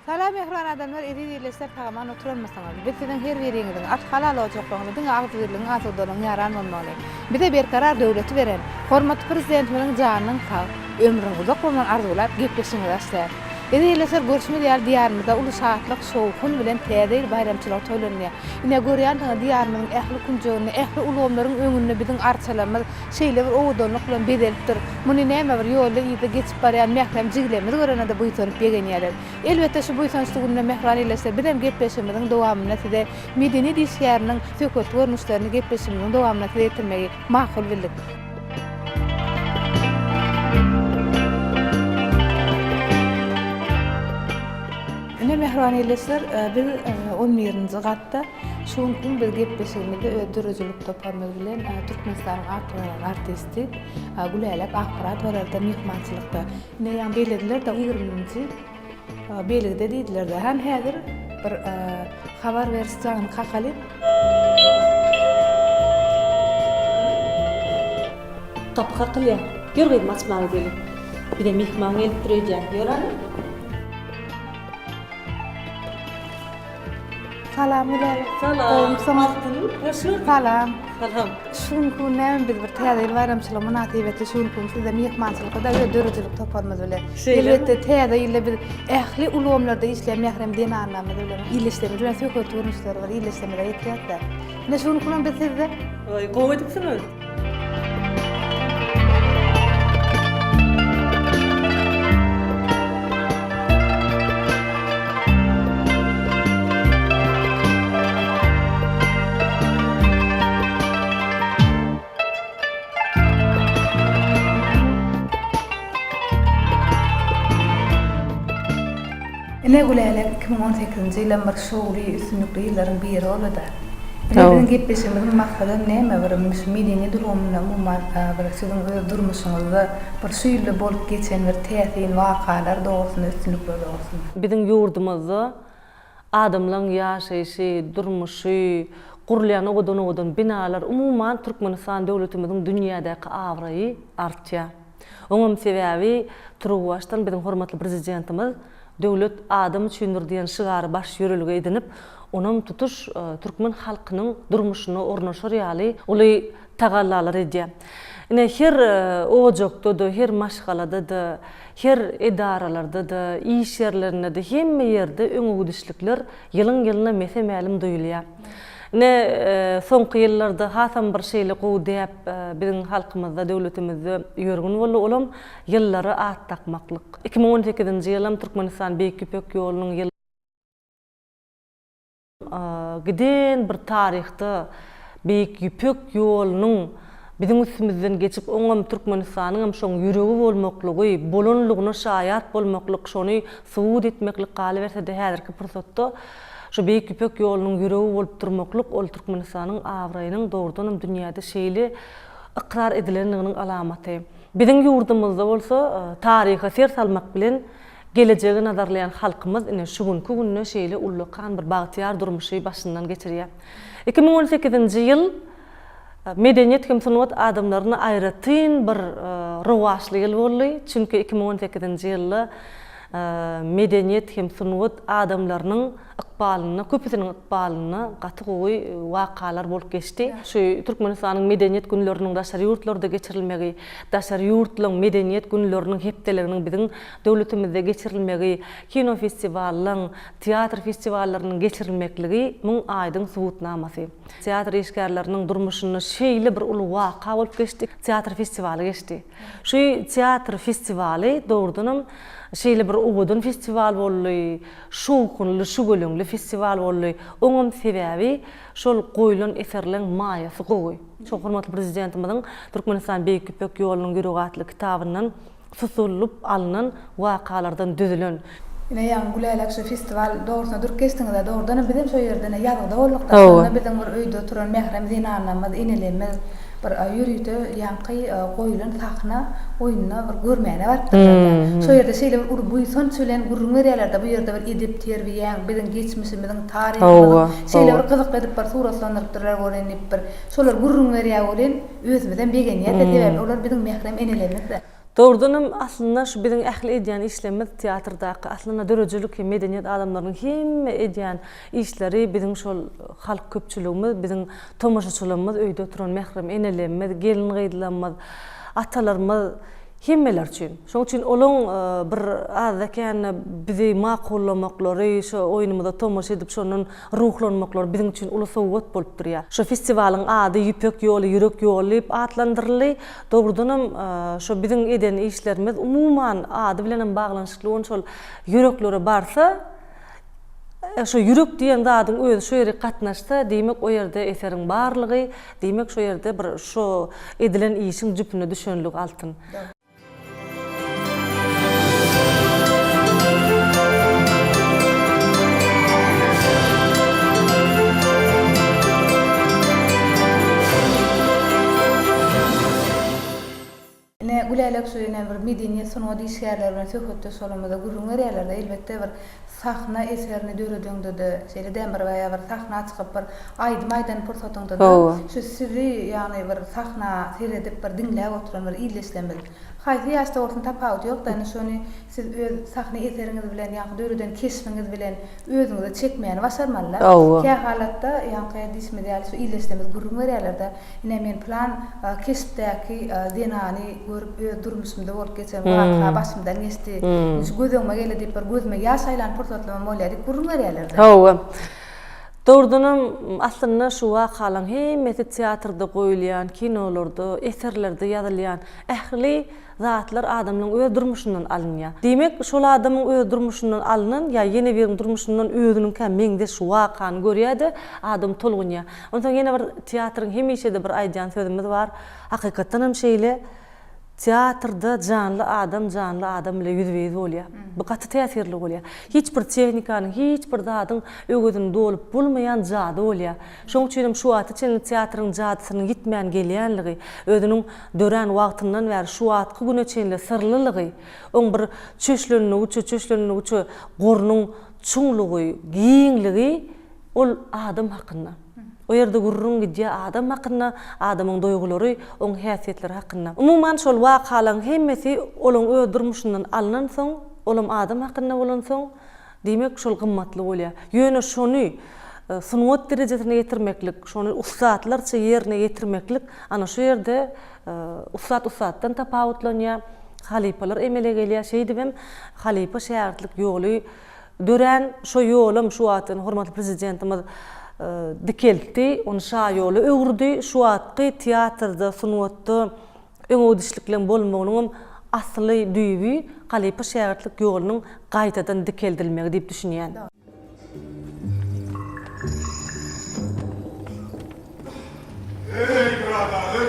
Salam mähriban adamlar eziz ildeşler sagaman oturanmysyňyz biz siziň her biriňiziň at halal ojaklaryňyzda diňe agzybirligiň asudalygyň ýaran bolmagyny bize berkarar döwleti beren hormatly Prezidentimiziň janynyň sag ömrüniň uzak bolmagyny arzuwlap gepleşigimizi açýas eziz ildeşler görşümiz ýaly diýarymyzda uly şatlyk şowhun bilen täze ýyl baýramçylygy toýlanýar ine görýänsiňiz diýarymyzyň ähli künjeginde ähli ulgamlaryň öňünde biziň arçalarymyz şeýle bir owadanlyk bilen bezelipdir. Muny näme bir ýolda-yzda geçip barýan mährem jigilerimiz görende-de buýsanyp begenýärler. Elbetde, şu buýsançly günde mähriban ildeşler, bizem gepleşigimiziň dowamynda size medeniýet işgäriniň söhbetli görnüşlerini gepleşigimiziň dowamynda size ýetirmegi makul bildik. Ine, mähriban ildeşler, biz on birinji gatda Şu günki biz gepleşigimizde öz döredijilik toparymyz bilen Türkmenistanyň at gazanan artisti Gülälek Akmyradowalarda myhmançylykda. Ine ýaňy bellediler-de ýigriminji belgide diýdiler-de. Hany häzir bir habar beriş jaňyny kakalyň. Gapy kakylýar. Ýör gyzym açmaga gideli. Bize myhman gelipdir öýdýän. Ýör hany. Salam Gülälek. Salam. Gowumysyňyz? Altyn, hoş gördük. Salam. Salam. Şu günki gün näme biz bir täze ýyl baýramçylygy mynasybetli şu günki gün sizde myhmançylykda öz döredijilik toparymyz bilen. Şeýlemi? Elbetde täze ýylda biz ähli ulgamlarda işleýän mährem zenanlarymyz bilen, ildeşlerimiz bilen söhbet görnüşleri bir ildeşlerimize ýetirýäs-de. Ine şu günki gün biz sizde. Oý, gowy edipsiňiz. Ine Gülälek 2018-nji ýylam bir şowly, üstünlikli ýyllaryň biri boldy-da. Ine biziň gepleşigimiziň maksadam näme bir şu medeniýet ulgamynda umuman bir siziň öz durmuşyňyzda bir şu ýylda bolup geçen bir täsin wakalar dogrusynda üstünlikler dogrusynda. Biziň ýurdumyzda adamlaň ýaşaýşy, durmuşy, gurulýan owadan-owadan binalar, umuman Türkmenistan döwletimiziň dünýädäki abraýy artýar. Oňam sebäbi turuwbaşdan biziň hormatly Prezidentimiz Döwlet adam üçindir diýen şygary baş ýörelge edinip, onam tutuş türkmen halkynyň durmuşyna ornaşar ýaly uly tagallalar edýär. Ine, her ojakda-da, her maşgalada-da, her edaralarda-da, iş ýerlerinde-de, hemme ýerde öňegidişlikler ýylyň-ýylyna mese-mälim duýulýar. Ine, soňky ýyllarda hasam bir şeýle gowy däp biziň halkymyzda, döwletimizde ýörgün boldy, olam ýyllara at dakmaklyk. 2018-nji ýylam Türkmenistan Beýik Ýüpek ýolunyň ýyly giden bir taryhda Beýik Ýüpek ýolunyň biziň üstümizden geçip, oňam Türkmenistanyňam şoň ýüregi bolmaklygy, bolanlygyna şaýat bolmaklyk, şony subut etmeklik galyberse-de häzirki pursatda şu Beýik Ýüpek ýolunyň ýüregi bolup durmaklyk ol Türkmenistanyň abraýynyň dogrudanam dünýäde şeýle ykrar edilenliginiň alamaty. Biziň ýurdumyzda bolsa taryha ser salmak bilen gelejegi nazarlaýan halkymyz ine şu günki günde şeýle ullakan bir bagtyýar durmuşy başyndan geçirýär. 2018-nji ýyl medeniýet hem sungat adamlaryna aýratyn bir rowaçly ýyl boldy. Çünki 2018-nji ýylda medeniýet hem sungat adamlarynyň ykbalynda, köpüsiniň ykbalynda gaty gowy wakalar bolup geçdi. Şu Türkmenistanyň Medeniýet günleriniň daşary ýurtlarda geçirilmegi, daşary ýurtlaryň Medeniýet günleriniň hepdeliginiň biziň döwletimizde geçirilmegi, kino festiwallaň, teatr festiwallarynyň geçirilmekligi muň aýdyň subutnamasy. Teatr işgärleriniň durmuşynda şeýle bir uly waka bolup geçdi, teatr festiwaly geçdi. Şu teatr festiwaly dogrudanam şeýle bir owadan festiwal boldy, şowhunly, şüweleňli festiwal boldy. Oňam sebäbi şol goýlan eserleň maýasy gowy. Şo hormatly Prezidentimiziň Türkmenistan Beýik Ýüpek ýolunyň ýüregi atly kitabyndan susulyp alnan wakalardan düzülen. Ine ýaňy Gülälek şu festiwal dogrusyna durup geçdiňiz-ä, dogrudanam bizem şo ýerde ine ýazgyda bolduk-da, şonda biziň bir öýde oturan mährem zenanlarymyz, enelerimiz bir ýörite ýaňky goýlan sahna oýnuna bir görmäne barypdyrlar-da. Şo ýerde şeýle bir uly buýsanç bilen gürrüň berýärler-de, bu ýerde bir edep-terbiýäň, biziň geçmişimiziň, taryhymyzyň şeýle bir gyzykly edip bir suratlandyrypdyrlar welin diýip bir şolar gürrüň berýär welin, özümizem begenýäs-de, sebäbi olar biziň mährem enelerimiz-de. Dogrudanam, aslynda şu biziň ähli edýän işlerimiz teatrdaky, aslynda döredijilik hem medeniýet adamlarynyň hemme edýän işleri biziň şol halk köpçüligimiz, biziň tomaşaçylarymyz, öýde oturan mährem enelerimiz, gelin-gyzlarymyz, atalarymyz hemmeler üçin. Şonuň üçin olaň bir azda-kände bizi makullamaklary, şo oýnumyza tomaşa edip şondan ruhlanmaklary biziň üçin uly sowgat bolup durýar. Şo festiwalyň ady Ýüpek ýoly, ýürek ýoly diýip atlandyryldy. Dogrudanam, şo biziň eden işlerimiz, umuman, ady bilenem baglanyşykly bolan şol ýüreklere barsa, şo ýürek diýen zadyň özi şo ýere gatnaşsa, diýmek, o ýerde eseriň barlygy, diýmek, şo ýerde bir şo edilen işiň jüpüne düşenligi altyn. Ine, Gülälek şu ine bir medeniýet, sungat işgärleri bilen söhbetdeş bolanymyzda gürrüň berýärler-de, elbetde bir sahna eserini döredeňde-de, şeýle dämi bir baýa bir sahna çykyp bir aýdym aýdan pursatyňda-da şu sizi, ýagny bir sahna seredip bir diňläp oturan bir ildeşlerimiz, haýsy ýaşda bolsun tapawudy ýok-da, ine şony siz öz sahna eseriňiz bilen, ýaňky döreden keşbiňiz bilen özüňize çekmäni başarmaly-da. Kähalatda ýaňky diýşimiz ýaly şu ildeşlerimiz gürrüň berýärler-de, Ine men pylan keşpdäki zenany görüp öz durmuşymda bolup geçen waka başymdan geçdi. Indi şu göz öňüme geldi diýip bir gözüme ýaş aýlan pursatlarym bolýar diýip gürrüň berýärler-de. Hawa. Dogrudanam aslynda şu wakalaryň hemmesi teatrda goýulýan, kinolarda, eserlerde ýazylýan ähli zatlar adamlaryň öz durmuşyndan alynýar. Diýmek, şol adamyň öz durmuşyndan alnan ýa ýene biriniň durmuşyndan özüniňkä meňzeş wakany görýär-de, adam tolgunýar. Onsoň ýene bir teatryň hemişe-de bir aýdýan sözümiz bar, hakykatdan hem şeýle, teatrda janly adam janly adam bile ýüzbe-ýüz bolýar. Bu gaty täsirli bolýar. Hiç bir tehnikanyň, hiç bir zadyň öwezini dolup bolmaýan jady bolýar. Şonuň üçin hem şu wagta çenli teatryň jadysynyň ýitmän gelýänligi, özüniň dörän wagtyndan bäri şu wagtky güne çenli syrlylygy, oň bir çöşlendigiçe, çöşlendigiçe gorunyň çuňlugy, giňligi ol adam hakynda. O ýerde gürrüň gidýär adam hakynda, adamyň duýgulary, oň häsiýetleri hakynda. Umuman şol wakalaryň hemmesi olaň öz durmuşyndan alnansoň, olam adam hakynda bolansoň, Diýmek, şol gymmatly bolýar. Ýöne şony sungat derejesine getirmeklik, şony ussatlarça ýerine ýetirmeklik, ana şu ýerde ussat ussatdan tapawutlanýar, halypalar emele gelýär. Şeýdibem halypa-şägirtlik ýoly dörän, şo ýolam şu wagt hormatly Prezidentimiz dikeltdi, ony şaýola öwürdi. Şu wagtky teatrda, sungatda Öňegidişlikleň bolmagynyňam asly düýbi halypa-şägirtlik ýolunyň gaýtadan dikeldilmegi diýip düşünýän. Eý, byradarlar,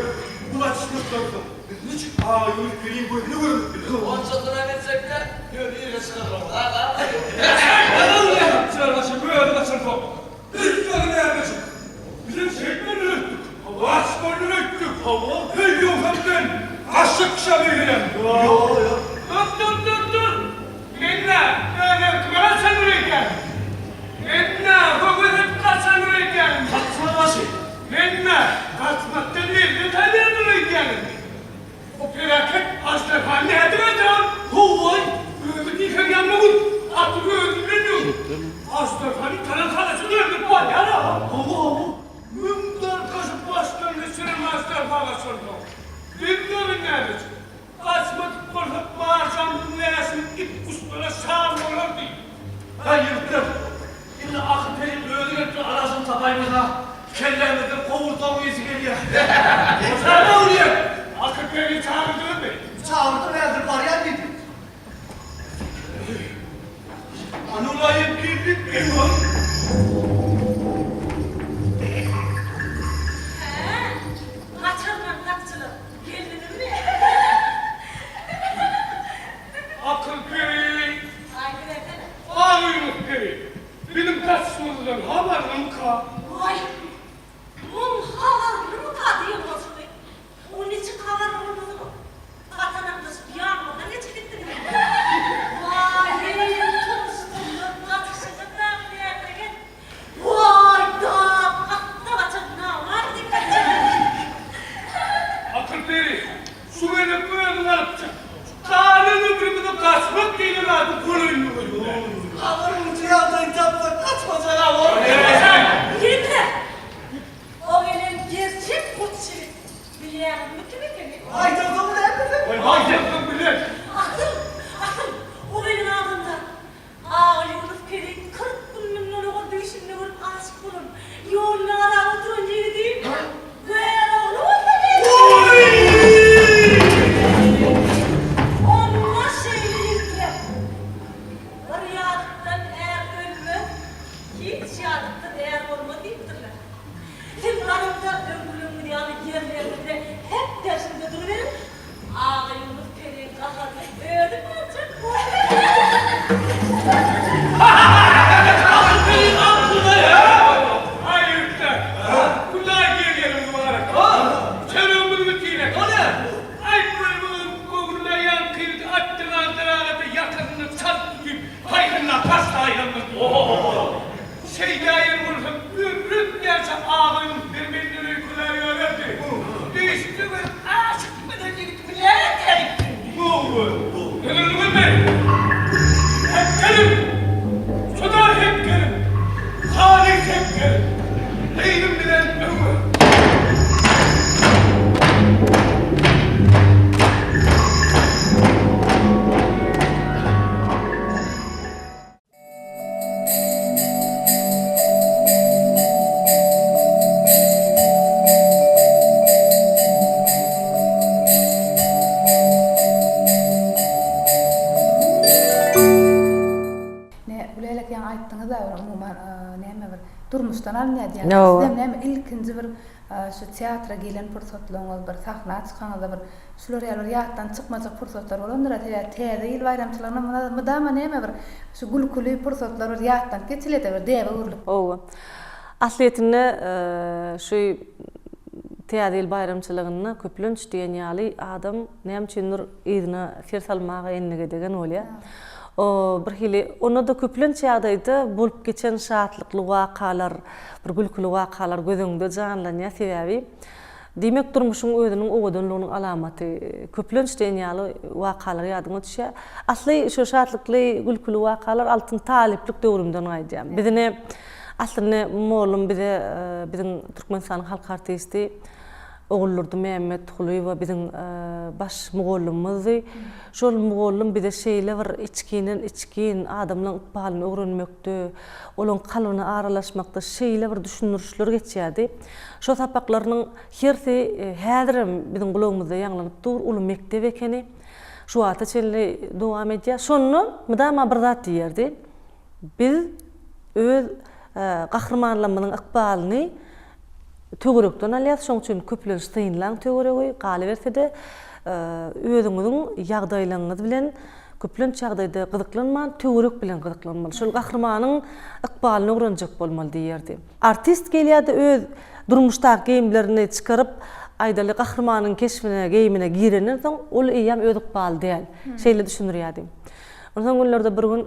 bu gaçyşlykdan soň biz niçik Agaýunus periň gözüne görünip bileris? Onçasynam etjek-dä, ýöne ýere çykarylmaly, aga. Çarbaşy özi gaçyrsak, Biz dagy nämeşik? Bizem şeýtmeli öýtdük. Gaçmaly öýtdük. Hawa. Heý, ýogsam sen aşyk kişä begenýäň. Ýok, ýok. Dur, dur, dur, dur! Men-ä öz erkime gaçandyr öýdýärin. Men-ä höwes edip gaçandyr öýdýärin. Gaçma başy. Men-ä gaçmakdan lezzet alýandyr öýdýärin. O peläket aždarhany nädip öldüren? Ho-oý! Özi diýseň ýanyna gul, atyň özi bilen döw. Aždarhany talan-talaçyk öldürip barýar-a. Hawa-hawa. Müňden gaşyp başdan geçiren aždarha gaçansoň, biz dagy nämeçik? Gaçmadyk bolsak barjamyzyň läşini it-guşlara şam bolardy. Haý, ýigitler, Indi Akyl periň özi gelip bir alajyny tapaýmasa, kellämizden gowurdagyň ysy gelýär. Näme bolýar? Akyl peri çagyrdyňyzmy? Çagyrdym, häzir barýan diýdi. Anulaýyp girdik, eýwan. Hä, gaçarman sakçylar, geldiňizmi? Akyl peri! Aýdybersene. Agyryk peri, biziň gaçyşymyzdan habarlymyka? Waý, muň habarlymyka diýen bolşuny. O niçik habarly bolmasyn ol? Gatanaklaşyp ýanymyzdan geçip gitdiňmi? Waý, towşanlar gaçyşyňyz dagy näme eken? Waý, dat, atda gaçan namart diýip gaçýar. Akyl peri, şu gezek özüň alyp çyk. Hiç ýazyksyz är bolmaz diýipdirler. Siz galyňda öňküligiňiz ýaly ýerleriňizde hep derşiňize duruberiň, Agaýunus periň gaharyny özüm aljak. Aý ýigitler, Hudaý diýen ýeri mübarek. Çöregimiz bitin eken. Aý görmegiň göwnüme ýaňkydy atdy galdyraga-da ýakasyndan çalt tutup, paýhynlap taşlaýandyr. Şeýdäýen bolsam, ömrüm näçe Agaýunus bir menden öýkelär ýörerdi. Eşitdi bir aşyk bilen ýigit biläýipdi. Dogry. Ömrüňiz bey. Hekgerim! Juda hekgerim! Halys hekgerim! Gyzym bilen öňe. Ne, Gülälek ýaňy aýtdyňyz-a bir umuman näme bir durmuşdan alynýar diýen. Sizem näme ilkinji bir şu teatra gelen pursatlaryňyz, bir sahna çykaňyzda bir Şular ýaly bir ýatdan çykmajak pursatlar bolandyr-a, sebäbi Täze ýyl baýramçylygyna mydama näme bir şu gülküli pursatlar bir ýatlanyp geçilýär-de bir däbe öwrülip. Hawa. Aslyýetinde şu Täze ýyl baýramçylygynda köplenç diýen ýaly adam näme üçindir yzyna ser salmaga endik edegen bolýar. O bir hili onda-da köplenç ýagdaýda bolup geçen şatlykly wakalar, bir gülküli wakalar göz öňüňde janlanýar. Sebäbi Diýmek, durmuşyň özüniň owadanlygynyň alamaty. Köplenç diýen ýaly wakalar ýadyňa düşýär. Asly şu şatlykly, gülküli wakalar altyn talyplyk döwrümden gaýdýar. Biz ine, aslynda mollum bize biziň Türkmenistanyň halk artisti Oguldurdy Mämmetgulyýewa biziň baş mugallymymyzdy. Şol mugallym bize şeýle bir içginden içgin adamlaryň ykbalyny öwrenmekde, olaryň kalbyna aralaşmakda şeýle bir düşündirişler geçýärdi. Şo sapaklarynyň hersi häzirem biziň gulagymyzda ýaňlanyp dur, uly mekdep ekeni. Şu wagta çenli dowam edýär. Şonda mydama bir zat diýerdi, Biz öz gahrymanlarymyzyň ykbalyny töwerekden alýarys, şonuň üçin köplenç synlaň töweregi, galyberse-de, özüňiziň ýagdaýlaryňyz bilen köplenç ýagdaýda gyzyklanman, töwerek bilen gyzyklanmaly. Şol gahrymanyň ykbalyny öwrenjek bolmaly diýerdi. Artist gelýär-de öz durmuşdaky geýimlerini çykaryp, aýdaly gahrymanyň keşbine, geýimine girenden soň, ol eýýäm öz ykbaly däl. Şeýle düşündirýärdi. Onsoň günlerde bir gün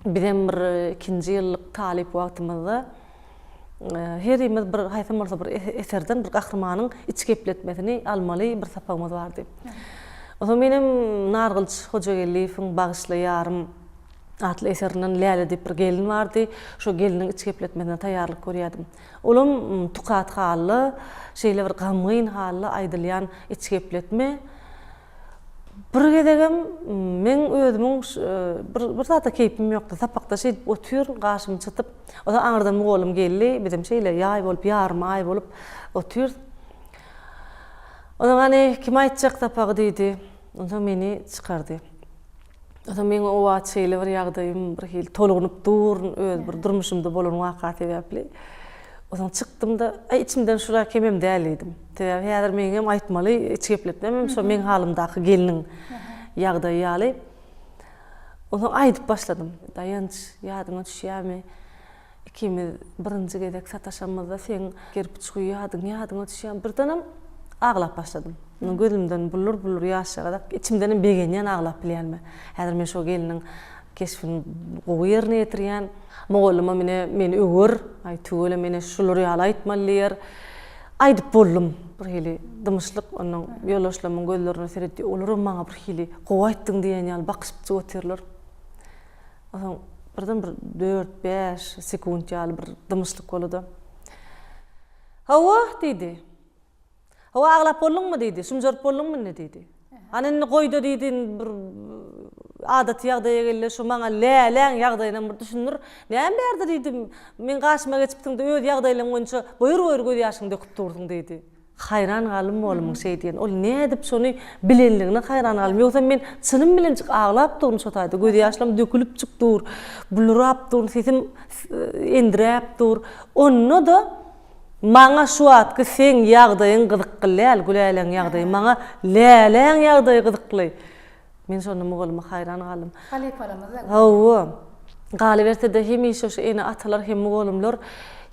bizem bir ikinji ýyllyk talyp wagtymyzda herimiz bir haýsam bolsa bir eserden bir gahrymanyň iç gepletmesini almaly bir sapagymyz bardy. Onsoň menem Nargylyç Hojageldiýewiň Bagyşla ýarym atly eserinden Läle diýip bir gelin bardy. Şo gelniň iç gepletmesine taýýarlyk görýärdim. Olam tukat halda, şeýle bir gamgyn halda aýdylýan iç gepletme. Bir gezegem meň özümiň bir bir zada keýpim ýokdy. Sapakda şeýdip otyryn, gaşymy çytyp. Onsoň aňyrdan mugallym geldi. Bizem şeýle ýaý bolup, ýarym aý bolup otyrys. Onsoň hany kim aýtjak sapagy diýdi. Onsoň meni çykardy. Onsoň meň o wagt şeýle bir ýagdaýym bir hili tolgunyp durun öz bir durmuşymda bolan waka sebäpli. Onsoň çykdym-da, aý içimden şura kemem däl diýdim. Sebäbi häzir meňem aýtmaly iç gepletmemem şo meň halymdaky gelniň ýagdaýy ýaly. Onsoň aýdyp başladym. Daýanç, ýadyňa düşýärmi? Ikimiz birinji gezek sataşanymyzda seň kerpiç guýýardyň, ýadyňa düşýärmi? Birdenem aglap başladym. Gözümden bullur-bullur ýaş agar, içimdenem begenýän aglap bilýänime. Häzir men şo gelniň keşbini gowy ýerine ýetirýän. Mugallymam ine meni öwer, aý tüweleme ine şular ýaly aýtmaly diýer. Aýdyp boldum. Bir hili dymyşlyk, onnoň ýoldaşlarymyň gözlerine seretdi, olaram maňa bir hili gowy aýtdyň diýen ýaly bakyşypjyk otyrlar. Onsoň birden bir dört-bäş sekunt ýaly bir dymyşlyk boldy-da, Hawa, diýdi. Hawa, aglap bolduňmy, diýdi. Şumjaryp bolduňmy indi, diýdi. Hany indi goý-da, diýdi, indi bir adaty ýagdaýa gel-de, şu maňa läläň ýagdaýynam bir düşündir. Näme bärde, diýdi, meň gaşyma geçipsiň-de, öz ýagdaýlaň boýunça boýur-boýur gözýaşyňy döküp dursuň, diýdi. Haýran galdym mugallymyň şeý diýen. Ol nädip şony bilenligine haýran galdym. Ýogsam men çynym bilenjik aglap durun şo taýda. Gözýaşlarym dökülipjik dur. Bulurap durun, sesim endiräp dur. Onda-da maňa şu wagtky seň ýagdaýyň gyzykly däl, Gülälegiň ýagdaýy. Maňa Läläň ýagdaýy gyzykly. Men şonda mugallyma haýran galdym. Halypalarymyz-da. Hawa. Galyberse-de, hemişe şu ene-atalar hem mugallymlar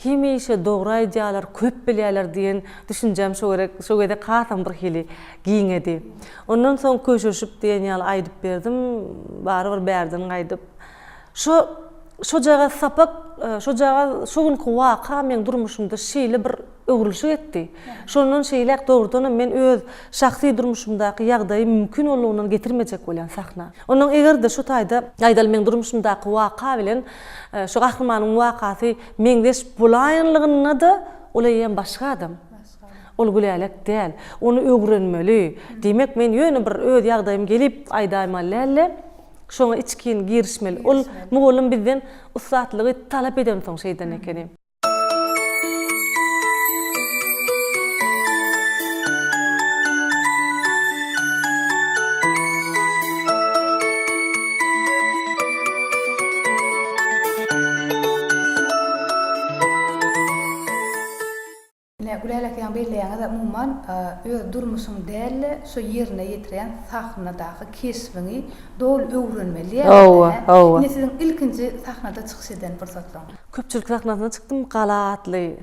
hemişe dogry aýdýarlar, köp bilýärler diýen düşünjäm şo gerek, şo gezek hasam bir hili giňedi. Ondan soň köşeşip diýen ýaly aýdyp berdim, barybir bärden gaýdyp. Şo, şojagaz sapak, şojagaz, şo günki waka meň durmuşymda şeýle bir öwrülişik etdi. Şondan şeýläk dogrudanam men öz şahsy durmuşymdaky ýagdaýy mümkin boldugyndan getirmejek bolýan sahna. Onnoň eger-de şu taýda aýdaly meň durmuşymdaky waka bilen şu gahrymanyň wakasy meňzeş bolaýanlygynda-da ol eýýäm başga adam. Ol Gülälek däl. Ony öwrenmeli. Diýmek men ýöne bir öz ýagdaýym gelip aýdaýmaly däl-de, şoňa içgin girişmeli. Ol mugallym bizden ussatlygy talap edensoň şeýden ekeni. Ine, Gülälek ýaňy belleýäňiz-ä, umuman, öz durmuşyň däl-de, şo ýerine ýetirýän sahnadaky keşbiňi doly öwrenmeli diýýäňiz-dä, Hawa, hä? hawa. Ine, siziň ilkinji sahnada çykyş eden pursatlaryňyz. Köpçülik sahnasyna çykdym, Gala atly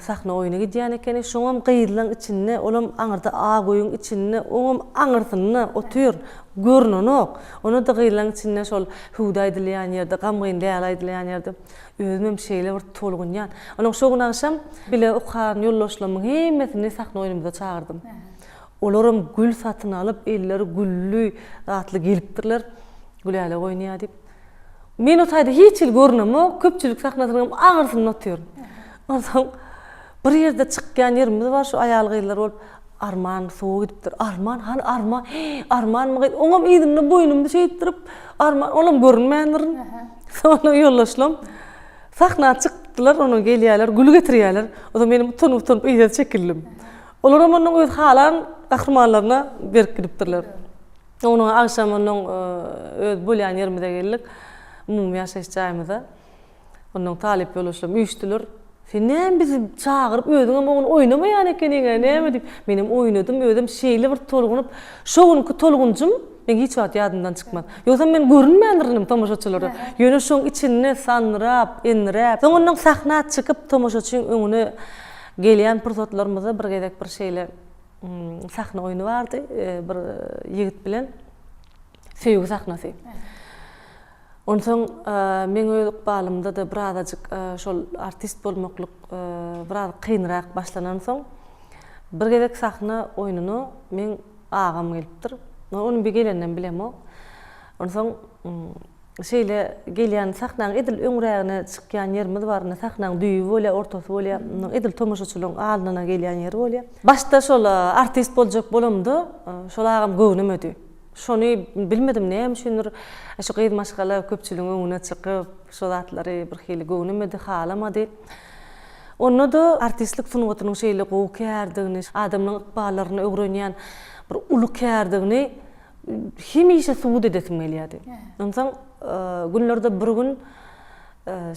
sahna oýny gidýän ekeni. Şoňam gyzlaň içinde, olam aňyrda ak öýüň içinde, oňam aňyrsynda otyr, görnenok. Onda-da gyzlaň içinde şol hüwdi aýdylýan ýerde, gamgyn läle aýdylýan ýerde. Özümem şeýle bir tolgunýan. Onuň şo gün agşam bile okan ýoldaşlarymyň hemmesini sahna oýnumyza çagyrdym. Olaram gül satyn alyp, elleri gülli zatly gelipdirler. Gülälek oýnaýar diýip. Men o taýda hiç hili görünemok, köpçülik sahnasynyňam aňyrsynda otyryn. Onsoň bir ýerde çykýan ýerimiz bar, şu aýal-gyzlar bolup, Arman suwa gidipdir. Arman, hany Arman, hiý, Armanmy gyz? Oňam yzynda boýnumda şeýtdirip, Arman, olam görünmändirin. Soňra ýoldaşlam sahna çykdylar, onuň gelýärler, gül getirýärler. Onsoň menem utanyp-utanyp yza çekildim. Olaram onuň öz halan gahrymanlaryna berip gidipdirler. Onuň agşam onuň öz bolýan ýerimize geldik, umumy ýaşaýyş jaýymyza. Ondan talyp ýoldaşlarym üýşdüler. Sen näme bizi çagyryp özüňem o gün oýnamaýan ekeniň-ä, näme diýip. Menem oýnadym, özem şeýle bir tolgunyp, şo günki tolgunjym meň hiç wagt ýadymdan çykmaz. Ýogsam men görünmändirin tomaşaçylara. Ýöne şoň içinde sandyrap, endiräp, soň ondan sahna çykyp tomaşaçyň öňüne gelýän pursatlarymyzda bir gezek bir şeýle sahna oýny bardy, bir ýigit bilen söýgi sahnasy. Onsoň meň öz ykbalymda-da birazajyk şol artist bolmaklyk biraz kynrak başlanansoň, bir gezek sahna oýnuna meň agam gelipdir. Ony bir gelenden bilemok. Onsoň şeýle gelýän sahnaň edil öňrägine çykýan ýerimiz bar. Indi sahnaň düýbi bolýar, ortasy bolýar. Edil tomaşaçylaryň alnyna gelýän ýeri bolýar. Başda şol artist boljak bolamda, şol agam göwnemedi. Şony bilmedim näme üçindir şu gyz maşgala köpçüligiň öňüne çykyp şo zatlary bir hili göwnemedi, halamady. Onda-da artistlik sungatynyň şeýle gowy kärdigini, adamlaryň ykballaryny öwrenýän bir uly kärdigini hemişe subut edesim gelýärdi. Onsoň günlerde bir gün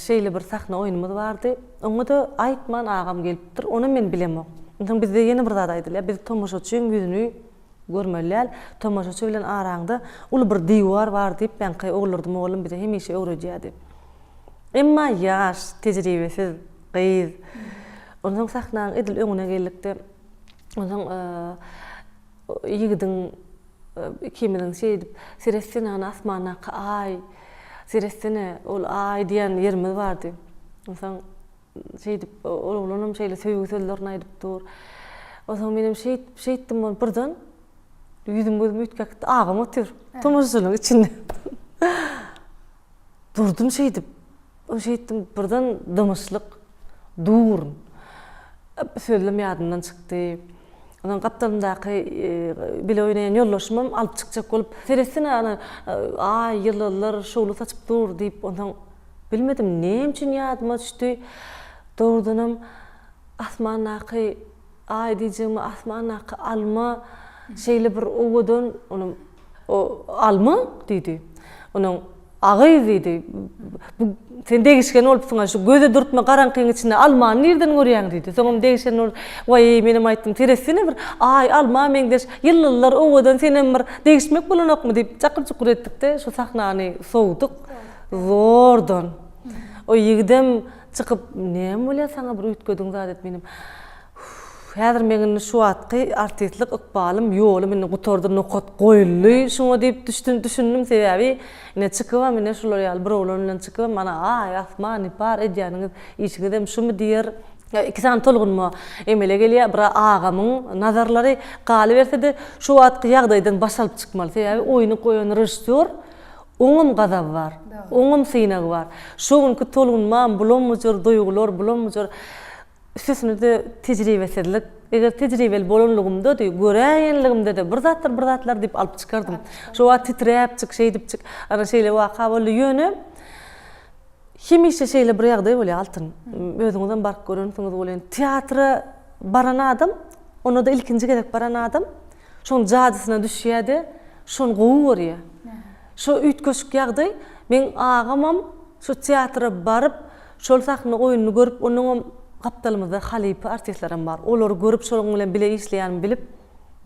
şeýle bir sahna oýnumyz bardy. Oňa-da aýtman agam gelipdir, onam men bilemok. Onsoň bizde ýene bir zat aýdylýar, biz tomaşaçyň ýüzüni Görmeli däl, tomaşaçy bilen araňda uly bir diwar bar diýip, ýaňky Oguldurdy mugallym bize hemişe öwredýärdi. Emma ýaş, tejribesiz gyz. Onsoň sahnaň edil öňüne geldik-de, onsoň ýigidiň ikimiziň şeýdip, Seretsene, ana asmandaky Aý, seretsene, ol Aý diýen ýerimiz bardy. Onsoň Şeýdip, ol oglanam şeýle söýgi sözlerini aýdyp dur. Onsoň menem şeýdip, şeýtdim bolup birden ýüzüm gözüm üýtgäp gitdi. Agam otyr. Tomaşaçylaryň içinde. Durdum şeýdip. Şeýtdim, birden dymyşlyk. Durun. Sözlem ýadymdan çykdy. Ondan gapdalymdaky bile oýnaýan ýoldaşymam alyp çykjak bolup, Seretsene, ana, aý, ýyldyzlar şowly saçyp dur diýip, onsoň Bilmedim, näme üçin ýadyma düşdi. Dogrudanam, asmandaky. Aý diýjegime asmandaky alma şeýle bir owadan, onuň O alma? diýdi. Onuň Agyz diýdi. Bu sen degişgen bolupsyň-a, şu göze dürtme garaňkyň içinde almany nirden görýäň diýdi. Soňam degişen bolup, Waý, menem aýtdym, seretsene bir, aý, alma meňzeş, ýyldyzlar owadan, senem bir degişmek bolanokmy diýip, çakyr-çukur etdik-de, şu sahnany sowduk. Zordan. O ýigidem çykyp, Näme bolýar saňa bir üýtgediň zat et, menem. Häzir meň indi şu wagtky artistlik ykbalym, ýolum indi gutardy, nokat goýuldy şuňa diýip düşündim. Sebäbi ine çykybam ine şular ýaly bir oglan bilen çykybam mana aý, asman, nipar edýäniňiz, işiňizem şumy diýer. Iki sany tolgunma emele gelýär. Bir agamyň nazarlary, galyberse-de şu wagtky ýagdaýdan baş alyp çykmaly. Sebäbi oýny goýan režissýor oňam gazaby bar, oňam synagy bar. Şo günki tolgunmam, bulam-bujar duýgular, bulam-bujar Üstesine-de tejribesizlik. Eger tejribeli bolanlygymda-da, göräýenligimde-de bir zatlar, bir zatlar diýip alyp çykardym. Şo wagt titräpjik, şeýdipjik, ana şeýle waka boldy. Ýöne hemişe şeýle bir ýagdaý bolýar, Altyn. Özüňizem baryp görensiňiz welin, teatra baran adam, onda-da ilkinji gezek baran adam şoň jadysyna düşýär-de, şony gowy görýär. Şo üýtgeşik ýagdaý, meň agamam şo teatra baryp, Şol sahna oýnuny görüp, onuňam gapdalymyzda halypa artistlerem bar. Olary görüp, şolaryň bilen bile işleýänimi bilip,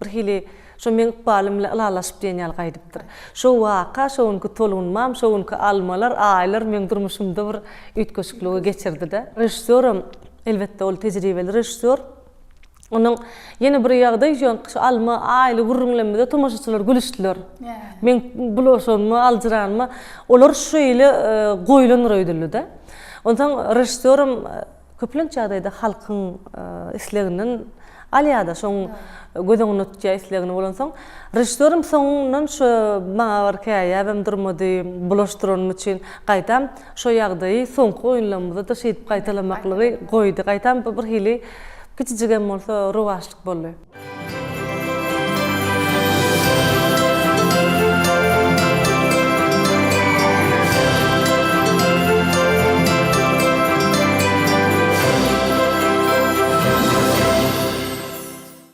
birhili şo meň ykbalym bilen ylalaşyp diýen ýaly gaýdypdyr. Şo waka, şo günki tolgunmam, şo günki almalar, aýlar meň durmuşymda bir üýtgeşikligi geçirdi-de. Režissýoram, elbetde, ol tejribeli režissýor. Onuň ýene bir ýagdaý şu şu alma aýly gürrüňlemizde tomaşaçylar gülüşdiler. Meň bulaşanyma, aljyranyma olar şeýle goýlandyr öýdüldi-de. Onsoň režissýoram köplenç ýagdaýda halkyň isleginden alýar-da, şoň göz öňünde tutýar islegini bolansoň, režissýoram soňundan şu maňa bir käýäbem durmady, bulaşdyranym üçin. Gaýtam şo ýagdaýy soňky oýunlarymyzda-da şeýdip gaýtalamaklygy goýdy. Gaýtam bu bir hili kiçijigem bolsa rowaçlyk boldy.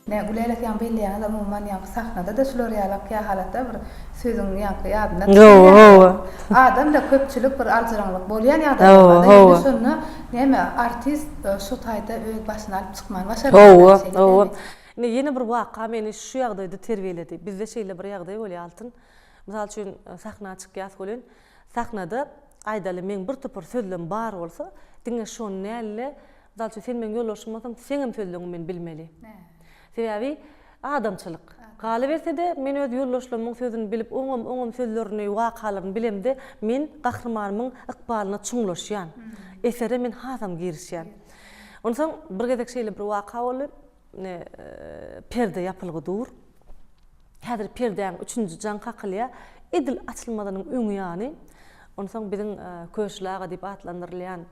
Nä Gülälek ýaňy belleýäňiz umuman ýaňky sahnada-da şular ýalak ýa halatda bir sözüň ýaňky ýadyndan çykmaýar. Adam-da köpçülik bir aljyraňlyk bolýan ýagdaýlar bar-da ýöne şonda näme artist şu taýda öz başyny alyp çykmany başarmaly Hawa, hawa. Indi ýene bir waka meni şu ýagdaýda terbiýeledi. Bizde şeýle bir ýagdaý bolýar Altyn. Mysal üçin sahna çykýas welin sahnada aýdaly meň bir topar sözlem bar bolsa diňe şony däl-de Mysal üçin, sen meň ýoldaşym bolsaň, seňem sözleňi men bilmeli. Sebäbi adamçylyk. Galyberse-de, men öz ýoldaşlarymyň sözüni bilip, oňam, oňam sözlerini, wakalaryny bilemde, men gahrymanymyň ykbalyna çuňlaşýan. Esere men hasam girişýän. Onsoň bir gezek şeýle bir waka boldy. Ine, perde ýapylgy dur. Häzir perdäň üçünji jaň kakylýar. Edil açylmazynyň öň ýany. Onsoň biziň Köşli aga diýip atlandyrylýan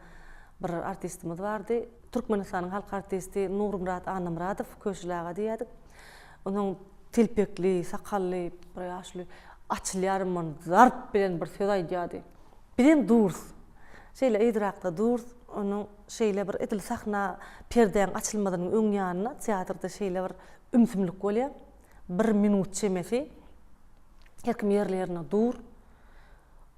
bir artistimiz bardy. Türkmenistanyň halk artisti Nurmyrat Annamyradow, Köşli aga diýýärdik. Onuň telpekli, sakally bir ýaşuly açylýar, mundan zarp bilen bir söz aýdýardy. Bizem durus. Şeýle yzrakda durus. Onuň şeýle bir edil sahna perdäň açylmazynyň öň ýanynda teatrda şeýle bir ümsümlik bolýar. Bir minut çemesi her kim ýerli-ýerinde dur.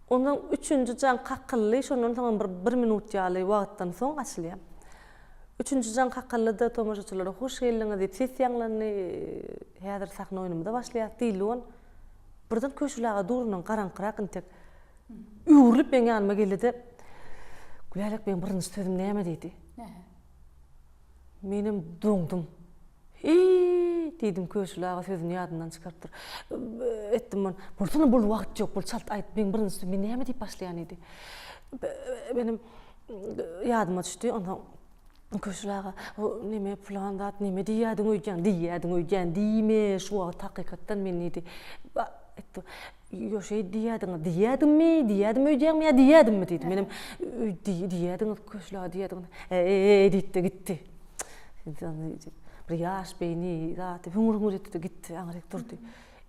Ondan üçünji jaň kakyldy, şondan soňam bir bir minut ýaly wagtdan soň açylýar. Üçünji jaň kakyldy-da, tomaşaçylara hoş geldiňiz diýip ses ýaňlandy. Häzir sahna oýnumyza başlaýarys diýildi. On birden Köşül aga durundan garaňkyrak intek öwrülip meň ýanyma geldi-de, Gülälek meň birinji sözüm näme diýdi. Menem doňdum. Hiý, diýdim, Köşül aga sözüni ýadyndan çykarypdyr. Etdim men. Bolsana, bol, wagt ýok, bol, çalt aýt, meň birinji sözüm, men näme diýip başlaýan diýdi. Menem ýadyma düşdi, onsoň Köşül aga, o neme, pylan zat, neme diýýädiň öýdýäň, diýýädiň öýdýän, diýme, şu wagt hakykatdan men diýdi. Etdim. Ýo, şeý diýýädiňiz, diýýädimmi, diýýädim öýdýäňmi ýa diýýädimmi diýdi. Menem diýýädiňiz, Köşül aga diýýädiňiz. E-e-e diýdi-de gitdi. Bir ýaş beýni zat hüňür-hüňür etdi-de gitdi, aňryk durdy.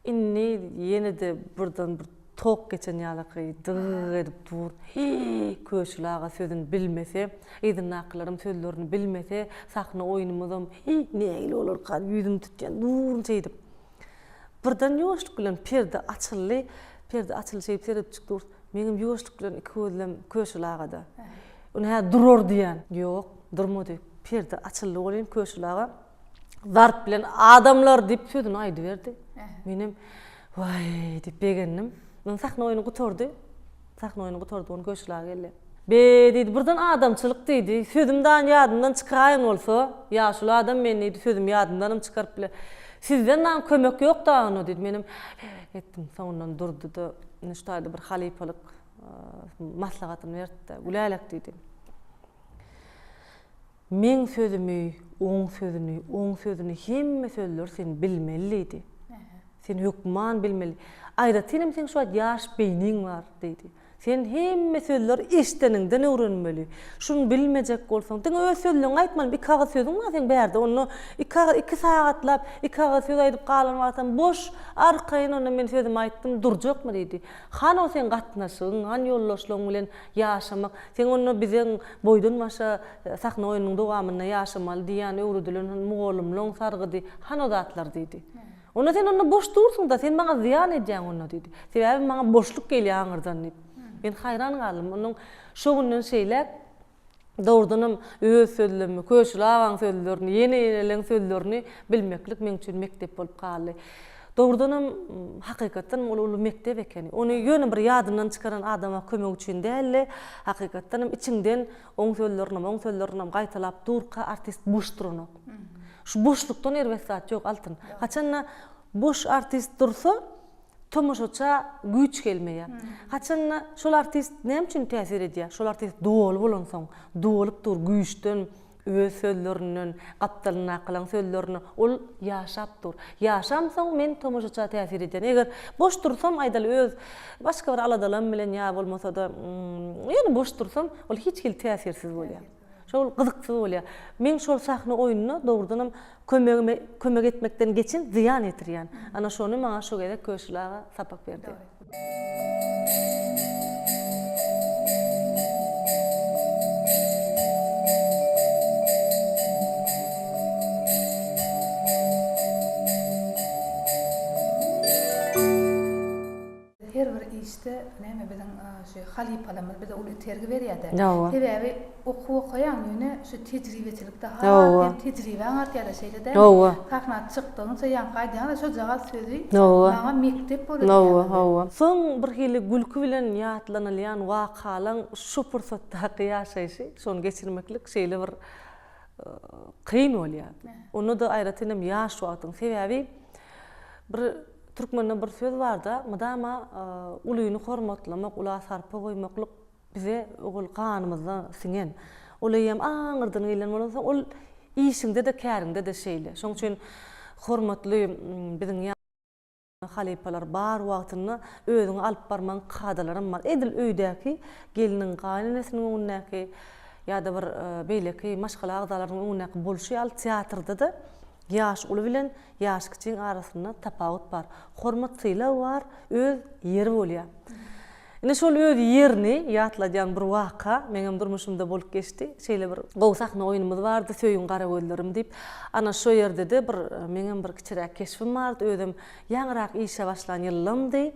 Indi ýene-de birden bir. Tok geçen ýalaky dyg edip dur. Hiý, Köşül aga sözüni bilmese, yzyndakylaram sözlerini bilmese, sahna oýnumyzam, hiý, nähili bolarka diýip ýüzümi tutýan durun şeýdip. Birden ýuwaşlyk bilen perde açyldy. Perde açyldy şeýdip seredipjik durus. Meňem ýuwaşlyk bilen iki gözlem Köşül agada. Ony hä durar diýýän. Ýok, durmady. Perde açyldy welin Köşül aga zarp bilen adamlar diýip sözüni aýdyberdi. Menem waý diýip begendim. Ondan sahna oýny gutardy. Sahna oýny gutardy, ony Köşül aga geldi. Be diýdi, birden adamçylyk diýdi. Sözüm dan ýadymdan çykaýan bolsa, ýaşuly adam men diýdi, sözüm ýadymdanam çykaryp biler. Sizden dan kömek ýok da onda diýdi. Menem etdim. Soňundan durdy-da, indi şu taýda bir halypalyk maslahatyny berdi-de, Gülälek diýdi. Meň sözümi, oň sözüni, oň sözüni, hemme sözleri sen bilmeli diýdi. Sen hökman bilmeli. Aýratynam seň şu wagt ýaş beýniň bar diýdi. Sen hemme sözleri eşdeniňden öwrenmeli. Şuny bilmejek bolsaň, diňe öz sözleňi aýtmaly, iki agyz sözüň bar seň bärde, onda iki agyz, iki sagatlap iki agyz söz aýdyp galan wagtam boş, arkaýyn onda men sözümi aýtdym, durjakmy diýdi. Hany o seň gatnaşygyň, hany ýoldaşlaryň bilen ýaşamak, seň onda bizeň boýdan-başa sahna oýnunyň dowamynda ýaşamaly diýýän öwredilen mugallymlaň sargydy, hany o zatlar diýdi. Onda sen onda boş dursuň-da, sen maňa zyýan edýäň onda diýdi. Sebäbi maňa boşluk gelýär aňyrdan diýip. Men haýran galdym. Onnoň şo günden şeýläk dogrudanam öz sözlerimi, Köşül agaň sözlerini, ýene-ýeneleň sözlerini bilmeklik meň üçin mekdep bolup galdy. Dogrudanam, hakykatdanam ol uly mekdep ekeni. Ony ýöne bir ýadyndan çykaran adama kömek üçin däl-de, hakykatdanam içiňden oň sözlerinem, oň sözlerinem gaýtalap durka artist boş duranok. Şu boşlukdan erbet zat ýok, Altyn. Haçanda boş artist dursa, tomaşaça güýç gelmeýär. Haçanda şol artist näme üçin täsir edýär? Şol artist doly bolansoň, dolup dur güýçden, öz sözlerinden, gapdalyndakylaryň sözlerinden ol ýaşap dur. Ýaşamsoň men tomaşaça täsir edýän. Eger boş dursam, aýdaly öz başga bir aladalarym bilen ýa bolmasa-da ýöne boş dursam, ol hiç hili täsirsiz bolýar. Şol gyzyksyz bolýar. Meň şol sahna oýnuna dogrudanam kömegime kömek etmekden geçen zyýan ýetirýän. Ana şony maňa şo gezek Köşül aga sapak berdi. Her bir işde näme biziň şu halypalarymyz bize uly itergi berýärde. Sebäbi okuw okaýaň ýöne şu tejribeçilikde has hem tejribäň artýarda şeýle dälmi? Sahna çykdygyňça ýaňky aýdýaňda şojagaz sözi maňa mekdep boldy diýýäňiz. Soň bir hili gülki bilen ýatlanylýan wakalaň şo pursatdaky ýaşaýşy şony geçirmeklik şeýle bir kyn bolýar. Onda-da aýratynam ýaş wagtyň. Sebäbi bir Türkmende bir söz barda, mydama ulyny hormatlamak, ula sarpa goýmaklyk bize ol ganymyzda siňen. Ol eýýäm aňyrdan gelen bolansoň, ol işiňde-de, käriňde-de şeýle. Şonuň üçin hormatly biziň halypalar bar wagtynda özüňi alyp barmagyň kadalaram bar. Edil öýdäki gelniň gaýynenesiniň öňündäki ýa-da bir beýleki maşgala agzalarynyň öňündäki bolşy ýaly teatrda-da ýaş uly bilen Ýaş kiçiň arasynda tapawut bar. Hormat sylag bar, öz ýeri bolýar. Ine şol öz ýerini ýatladýan bir waka meňem durmuşymda bolup geçdi. Şeýle bir gowy sahna oýnumyz bardy, Söýüň gara gözlerim diýip. Ana şo ýerde-de bir meňem bir kiçiräk keşbim bardy. Özem ýaňyrak işe başlan ýyllamdy.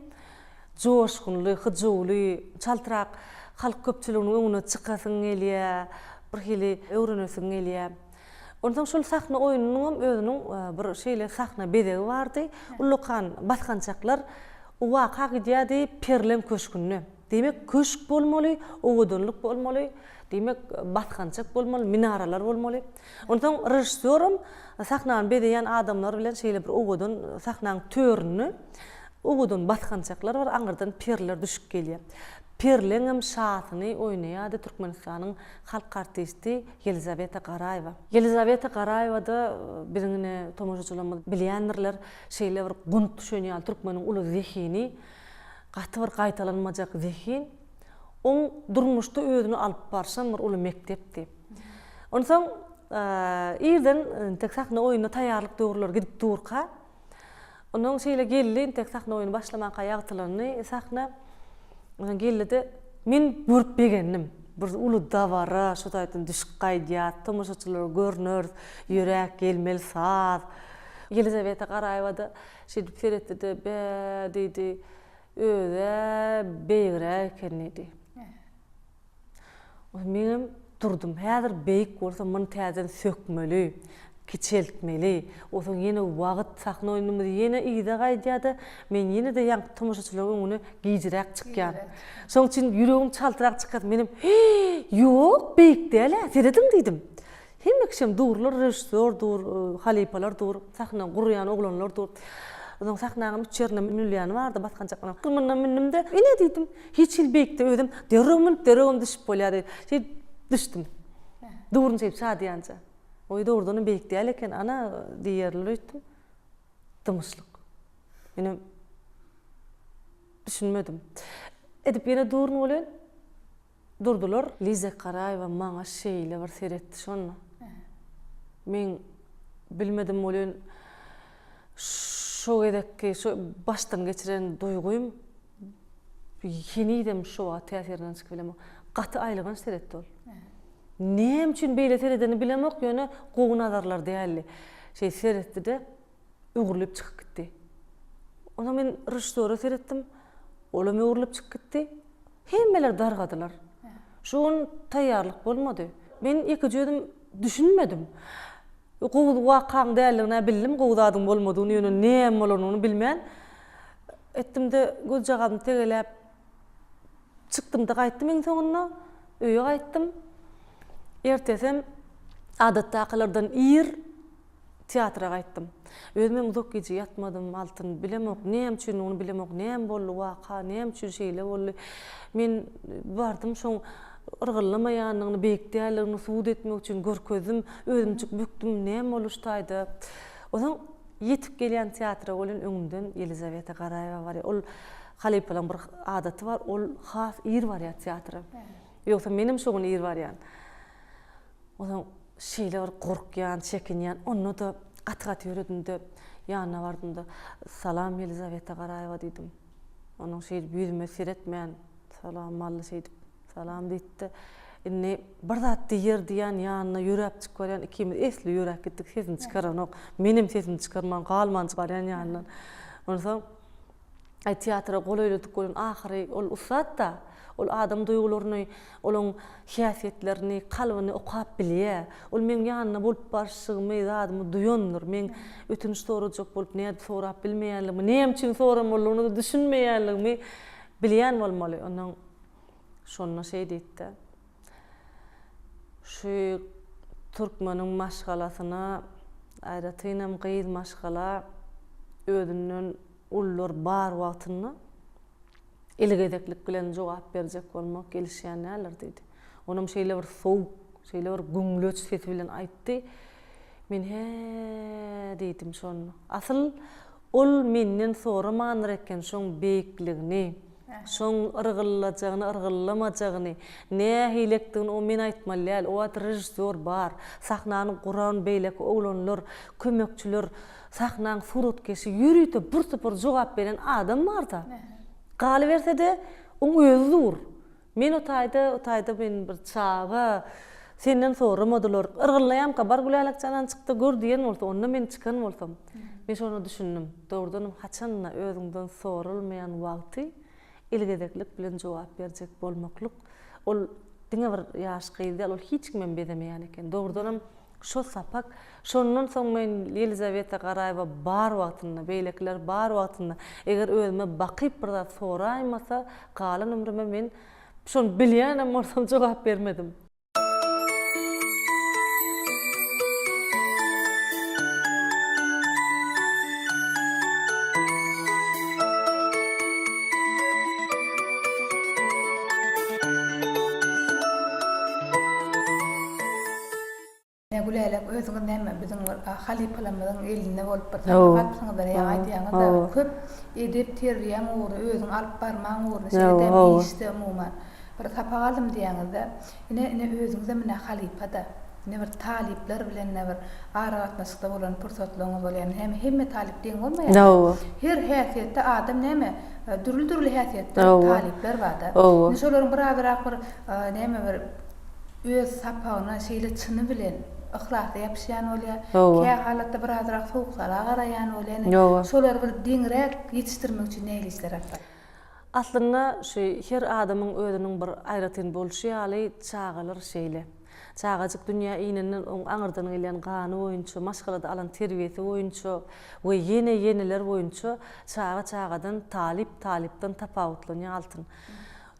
Joşgunly, hyjuwly, çaltrak halk köpçüliginiň öňüne çykasyň gelýär, birhili öwrenesiň gelýär. Onsoň şol sahna oýnunyňam özüniň bir şeýle sahna bezegi bardy. Ullakan basgançaklar waka gidýärdi Perleň köşgünde. Diýmek, köşk bolmaly, owadanlyk bolmaly, diýmek, basgançak bolmaly, minaralar bolmaly. Onsoň režissýoram sahnany bezeýän adamlar bilen şeýle bir owadan sahnaň töründe owadan basgançaklar bar, aňyrdan perler düşüp gelýär. Perleňem şasyny oýnaýardy Türkmenistanyň halk artisti Ýelizaweta Garaýewa. Ýelizaweta Garaýewa-da biziň ine tomaşaçylarymyz bilýändirler, şeýle bir gunt düşen ýaly türkmeniň uly zehini, gaty bir gaýtalanmajak zehin. Oň durmuşda özüni alyp barşam bir uly mekdepdi. Onsoň irden entek sahna oýnuna taýýarlyk döwürleri gidip durka. Onnoň şeýle geldi, entek sahna oýny başlamanka ýagtylandy sahna. Onsoň geldi-de, men görüp begendim. Bir uly dabara, şo taýdan düşüp gaýdýas, tomaşaçylara görneris, ýöräp gelmeli saz. Ýelizaweta Garaýewa-da şeýdip seretdi-de, Bä, diýdi, öz-ä beýigräk eken diýdi. Menem durdum. Häzir beýik bolsa muny täzeden sökmeli, kiçeltmeli. Onsoň ýene wagt, sahna oýnumyz ýene yza gaýdýar-da, men ýene-de ýaňky tomaşaçylaryň öňüne gijräk çykýan. Şonuň üçin ýüregim çaltrak çykýar. Menem, Hiý, ýok, beýik däl-ä, serediň diýdim. Hemme kişem durlar, režissýor dur, halypalar dur, sahna gurýan oglanlar dur. Onsoň sahnaňam üç ýerinde münülýäni bardy, basgançaklaryň. Mundan mündüm-de, ine diýdim, hiç hili beýikde özüm derrew münüp, derrewem düşüp bolýar diýip. Şeýdip düşdüm. Durun şeýdip şadyýanja. Oý, dogrudanam beýik däl eken, ana diýerler öýtdüm. Dymyşlyk. Menem düşünmedim. Edip ýene durun welin, Durdular. Liza Garaýewa maňa şeýle bir seretdi şonda. Men bilmedim welin şo gezekki şo başdan geçiren duýgym henizem şo wagt täsirinden çykyp bilemok. Gaty aýylganç seretdi ol. Näme üçin beýle seredenini bilemok, ýöne gowy nazarlar däldi. Şeý seretdi-de öwrülip çykyp gitdi. Onsoň men režissýora seretdim, olam öwrülip çykyp gitdi. Hemmeler dargadylar. Şu gün taýýarlyk bolmady. Men ýekeje özüm düşünmedim. Gowy wakaň däldigini-ä bildim, gowy zadyň bolmadygyny, ýöne näme bolanyny bilmän etdim-de, gözjagazymy tegeläp çykdym-da gaýtdym iň soňunda. Öýe gaýtdym. Ertesem adatdakylardan ir Teatra gaýtdym. Özümem uzak gije ýatmadym, Altyn. Bilemok, näme üçindigini bilemok, näme boldy waka, näme üçin şeýle boldy. Men bardym şoň yrgyllamaýandygyny, beýik däldigini subut etmek üçin görkezdim. Özümjik bükdüm, näme boldy şu taýda. Onsoň ýetip gelýän teatra welin öňümden Ýelizaweta Garaýewa barýar. Ol halypalaryň bir adaty bar, ol has ir barýar teatra. Ýogsa menem şo gün ir barýan. Onsoň şeýle bir gorkýan, çekinýän, onda-da gaty-gaty ýöredim-de, ýanyna bardym-da, Salam, Ýelizaweta Garaýewa diýdim. Onuň şeýdip ýüzüme seretmän, Salam, Mally şeýdip, Salam diýdi-de, indi bir zat diýer diýýän, ýanyna ýöräp çykyp barýan, ikimiz esli ýöräp gitdik, sesini çykaranok. Menem sesimi çykarman, galman barýan ýanyndan. Onsoň Aý, teatra golaýladyk welin, ahyry ol ussat-da. Ol adam duýgularyny, olaň häsiýetlerini, kalbyny okap bilýär. Ol meň ýanynda bolup barşygymy, zadymy duýandyr. Meň ötünç sorajak bolup nädip sorap bilmeýänligimi, näme üçin soramalydygyna-da düşünmeýänligimi bilýän bolmaly. Onnoň şonda şeý diýdi-de, Şu türkmeniň maşgalasyna, aýratynam gyz maşgala özünden ulular bar wagtynda elgezeklik bilen jogap berjek bolmak gelişýän däldir diýdi. Onam şeýle bir sowuk, şeýle bir güňleç sesi bilen aýtdy. Men hä diýdim şonda. Asyl ol menden soramandyr eken şoň beýikligini, şoň yrgyllajagyny, yrgyllamajagyny, nähilekdigini o men aýtmaly däl. O wagt režissýor bar, sahnany guran beýleki oglanlar, kömekçiler, Sahnaň suratkeşi ýörite bir topar jogap beren adam barda. Galyberse-de, oň özi dur. Men o taýda, o taýda men bir çaga, senden soramadylar. Yrgyllaýamka, bar Gülälek janan çykda gör diýen bolsa, onda men çykan bolsam. Men şonda düşündim. Dogrudanam haçanda özüňden soralmaýan wagty ilgezeklik bilen jogap berjek bolmaklyk, ol diňe bir ýaş gyz däl, ol hiç kimem bezemeýän eken. Dogrudanam Şo sapak, şondan soň men Ýelizaweta Garaýewa bar wagtynda, beýlekiler bar wagtynda, eger özüme bakyp bir zat soraýmasa, galan ömrüme men şony bilýänem bolsam jogap bermedim. Ine Gülälek özüňiz näme biziň bir halypalarymyzyň elinde bolup bir sapak alypsyňyzlar ýaňy aýdýaňyzda köp edep terbiýäň ugry özüňi alyp barmaň ugruny şeýle-de işde umuman bir sapak aldym diýýäňizde ine ine özüňizem ine halypada. Ine bir talyplar bilen-de bir aragatnaşykda bolan pursatlaryňyz bolýar. Näme hemme talyp deň bolmaýar. Hawa. Her häsiýetde adam näme dürli-dürli häsiýetde talyplar bar-da. Hawa. Indi şolaryň birazrak bir näme bir öz sapagyna şeýle çyny bilen yhlasly ýapyşýan bolýar. Hawa. Kä halatda birazrak sowuk-sala garaýan bolýar. Hawa. Şolary bir deňräk ýetişdirmek üçin nähili işler alyp barýar? Aslynda şu her adamyň özüniň bir aýratyn bolşy ýaly çagalar şeýle. Çagajyk dünýä inenden oň aňyrdan gelýän gany boýunça, maşgalada alan terbiýesi boýunça we ýene ýeneler boýunça çaga çagadan, talyp talypdan tapawutlanýar Altyn.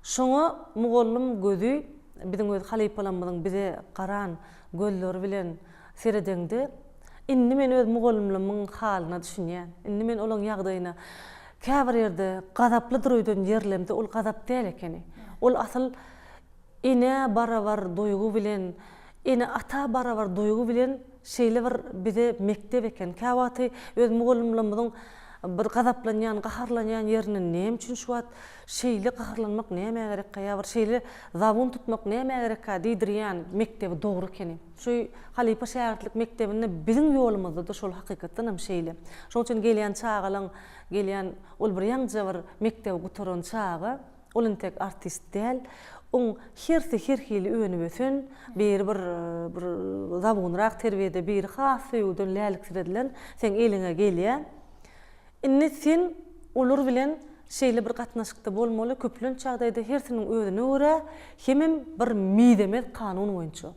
Şoňa mugallym gözi biziň öz halypalarymyzyň bize garan gözleri bilen seredeňde, indi men öz mugallymlarymyň halyna düşünýän. Indi men olaň ýagdaýyna käbir ýerde gazaplydyr öýden ýerlemde ol gazap däl ekeni. Ol asyl enä barabar duýgy bilen, ene-ata barabar duýgy bilen şeýle bir bize mekdep eken. Käwagty öz mugallymlarymyzyň bir gazaplanýan, gaharlanýan ýerinde näme üçin şu wagt şeýle gaharlanmak nämä gerekkä ýa bir şeýle zabun tutmak nämä gerekkä diýdirýän mekdebi dogry ekeni. Şu halypa-şägirtlik mekdebinde biziň ýolumyzda-da şol hakykatdan hem şeýle. Şonuň üçin gelýän çagalaň gelýän ol bir ýaňja bir mekdebi gutaran çaga, Ol entek artist däl. Oň hersi her hili önüp-ösen, biri bir bir zabunrak terbiýede, biri has söýgüden läliksiredilen seň eliňe gelýär. Indi sen olar bilen şeýle bir gatnaşykda bolmaly, köplenç ýagdaýda hersiniň özüne görä hemem bir mizemez kanun boýunça.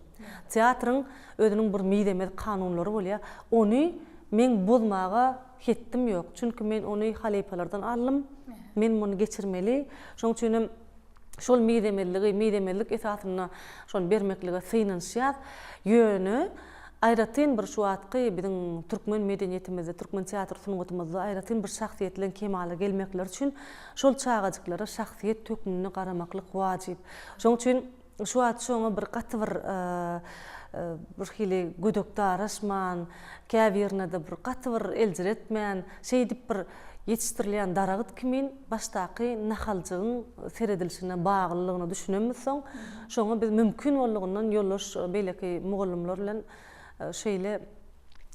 Teatryň özüniň bir mizemez kanunlary bolýar. Ony meň bozmaga hetdim ýok. Çünki men ony halypalardan aldym. Men muny geçirmeli. Şonuň üçin hem şol mizemezligi, mizemezlik esasynda şony bermeklige synanyşýas. Ýöne aýratyn bir şu wagtky biziň türkmen medeniýetimizde, türkmen teatr sungatymyzda aýratyn bir şahsyýetleň kemala gelmekleri üçin şol çagajyklara şahsyýet hökmünde garamaklyk wajyp. Şonuň üçin Şu wagt şoňa bir gaty bir bir hili gödek daraşman, käbirine-de bir gaty bir eljiretmän, şeýdip bir ýetişdirilýän daragyt kimin başdaky nahaljygyň seredilişine baglylygyna düşünemizsoň, şoňa biz mümkin boldugyndan ýoldaş beýleki mugallymlar bilen şeýle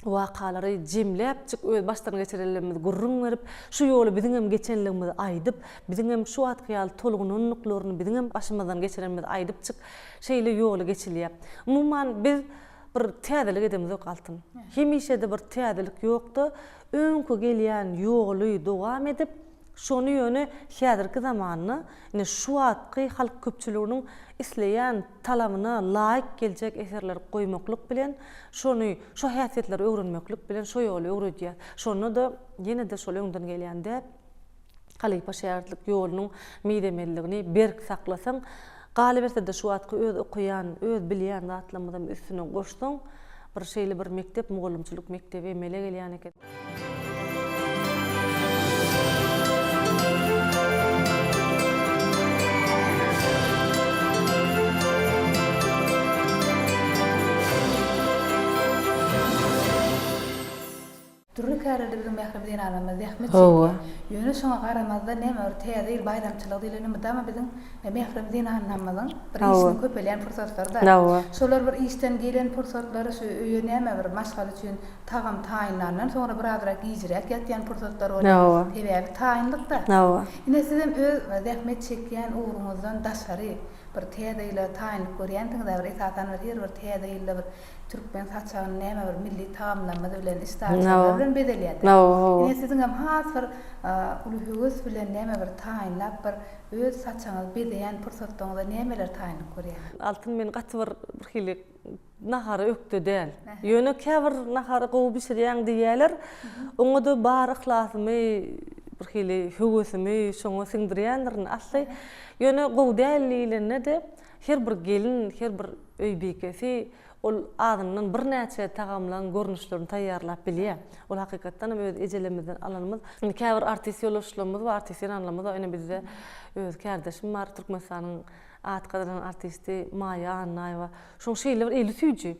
wakalary jemläpjik öz başdan geçirenlerimizi gürrüň berip, şu ýoly biziňem geçenligimizi aýdyp, biziňem şu wagtky ýaly tolgunandyklaryny biziňem başymyzdan geçirenimizi aýdypjyk şeýle ýoly geçilýär. Umuman biz bir täzelik edemizok Altyn. Hemişe-de bir täzelik ýokda, öňki gelýän ýoly dowam edip, Şony ýöne häzirki zamanda, ine şu wagtky halk köpçüliginiň isleýän talabyna laýyk geljek eserleri goýmaklyk bilen, şony, şo häsiýetleri öwrenmeklik bilen şo ýoly öwredýär. Şonda-da ýene-de şol öňden gelýän däp, halypa-şägirtlik ýolunyň mizemezligini berk saklasaň, galyberse-de şu wagtky öz okaýan, öz bilýän zatlarymyzam üstüne goşsaň, bir şeýle bir mekdep, mugallymçylyk mekdebi emele gelýän eken. Dürli kärlerde biziň mährem zenanlarymyz zähmet çekýär. Ýöne şoňa garamazdan näme bir täze ýyl baýramçylygy diýlende mydama biziň mährem zenanlarymyzyň bir işiniň köpelýän pursatlaryda. Şolar bir işden gelen pursatlary şu öýe näme bir maşgala üçin Tagam taýynlandan soňra birazrak gijräk ýatýan pursatlar bolýar. Sebäbi taýynlykda. Ine sizem öz zähmet çekýän ugruňyzdan daşary bir täze ýyla taýynlyk görýänsiňiz-ä bir esasan bir her bir täze ýylda bir türkmen saçagyny näme bir milli tagamlarymyz bilen işdäaçarlar bilen bezelýär-de. Ine siziňem has bir uly höwes bilen näme bir taýynlap bir öz saçagyňyzy bezeýän pursatlaryňyzda nämeler taýynlyk görýäňiz? Altyn men gaty bir birhili Nahara ökde däl. Ýöne käbir nahary gowy bişirýäň diýýäler. Oňa-da bar yhlasymy, bir hili höwesimi şoňa siňdirýändirin asly. Ýöne gowy däl diýlende-de, her bir gelin, her bir öý bikesi ol azyndan birnäçe tagamlaryň görnüşlerini taýýarlap bilýär. Ol hakykatdan hem öz ejelerimizden alanymyz. Indi käbir artist ýoldaşlarymyz bar, artist zenanlarymyz bar. Ine bizde öz kärdeşim bar, Türkmenistanyň. At gazanan artisti Maýa Annaýewa. Şoň şeýle bir eli süýji.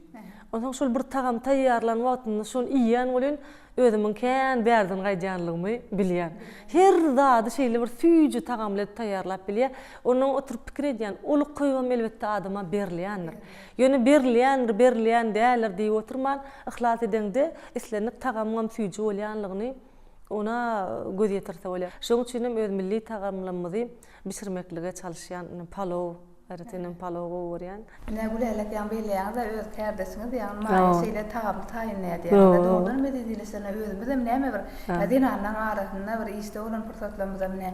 Onsoň şol bir tagam taýýarlan wagtynda şony iýýän welin, özümiň kän bärden gaýdýanlygymy bilýän. Her zady şeýle bir süýji tagamly edip taýýarlap bilýär. Ondan oturyp pikir edýän, ol ukyp hem elbetde adama berilýändir. Ýöne berilýändir, berilýän däldir diýip oturman, yhlas edeňde islendik tagamyňam süýji bolýanlygyny ona göz ýetirse bolýar. Şonuň üçin hem öz milli tagamlarymyzy bişirmeklige çalyşýan, ine palow, aýratyn hem palowy gowy görýän. Ine Gülälek ýaňy belleýäňiz-ä öz kärdeşiňiz ýagny Maýa şeýle tagamly taýynlaýar diýýäňiz-ä. Dogrudan hem eziz ildeşlerine özümizem näme bir zenanlaň arasynda bir işde bolan pursatlarymyzam ine